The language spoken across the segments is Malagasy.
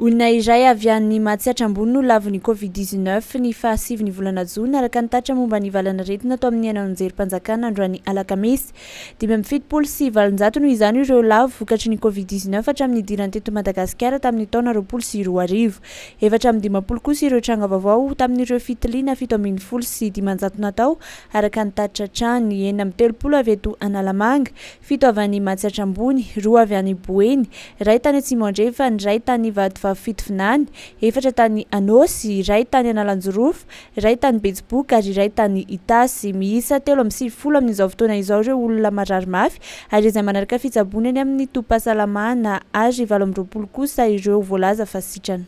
Olona iray avy any Matsiatra Ambony no lavon'ny Covid 19 ny faha sivy ny volana jona, araka ny tatitra momba ny valan'aretina tao amin'ny haino aman-jerim-panjakana androany alakamisy. 875 noho izany ireo lavo vokatry ny Covid 19 hatramin'ny nidirany teto Madagasikara tamin'ny taona 2020. 54 kosa ireo tranga vaovao tamin'ireo fitiliana 517 natao, araka ny tatitra hatrany. 36 avy eto Analamanga, fito avy any Matsiatra Ambony, roa avy any Boeny, iray tany Atsimo Andrefana, iray tany Vatovavy Fitovinany, efatra tany Anôsy, iray tany Analanjirofo, iray tany Betsiboka ary iray tany Itasy. Miisa 93 amin'izao fotoana izao ireo olona marary mafy ary izay manaraka fitsaboana eny amin'ny tobim-pahasalamana ary 28 kosa ireo voalaza fa sitrana.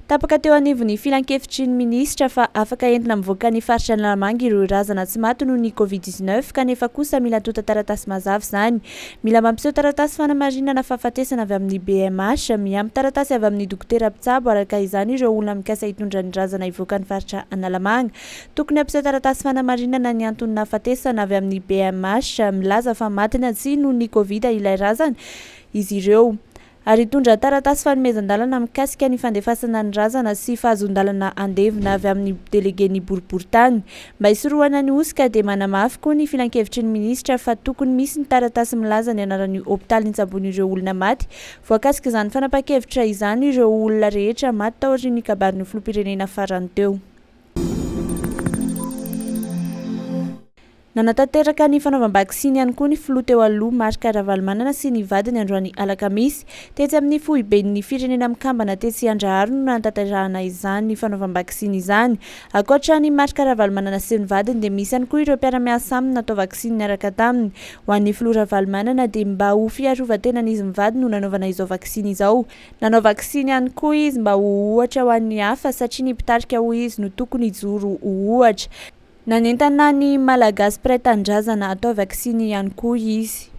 Tapaka teo anivon'ny filankevitry ny minisitra fa afaka entina mivoaka ny faritra Analamanga ireo razana tsy maty noho ny Covid 19 kanefa kosa mila antontan-taratasy mazava izany. Mila mampiseho taratasy fanamarinana fahafatesana avy amin'ny BMH, miampy taratasy avy amin'ny dokotera mpitsabo araka izany ireo olona mikasa hitondra ny razana hivoaka ny faritra Analamanga. Tokony hampiseho taratasy fanamarinana ny antony nahafatesana avy amin'ny BMH milaza fa maty na tsia noho ny Covid ilay razana izy ireo. Ary hitondra taratasy fanomezan-dalana mikasika ny fandefasana ny razana sy fahazoan-dalana handevina avy amin'ny delegen'ny boriborintany. Mba hisorohana ny hosoka dia manamafy koa ny filankevitry ny minisitra fa tokony misy ny taratasy milaza ny anaran'ny hopitaly nitsaboan'ireo olona maty. Voakasik'izany fanapahan-kevitra izany ireo olona rehetra maty taorian'ny kabarin'ny filoham-pirenena farany teo. Nanatanteraka ny fanaovam-baksiny ihany koa ny filoha teo aloha Marc Ravalomanana sy ny vadiny androany alakamisy. Tetsy amin'ny foiben'ny Firenena Mikambana tetsy Andraharo no nanatanterahana izany fanaovam-baksiny izany. Ankoatra an'i Marc Ravalomanana sy ny vadiny dia misy ihany koa ireo mpiara-miasa aminy natao vaksiny niaraka taminy. Ho an'ny filoha Ravalomanana dia mba ho fiarovan-tenan'izy mivady no nanaovana izao vaksiny izao. Nanao vaksiny ihany koa izy mba ho ohatra ho an'ny hafa satria ny mpitarika hoy izy no tokony hijoro ho ohatra. Nanentana ny Malagasy mpiray tanindrazana hatao vaksiny ihany koa izy.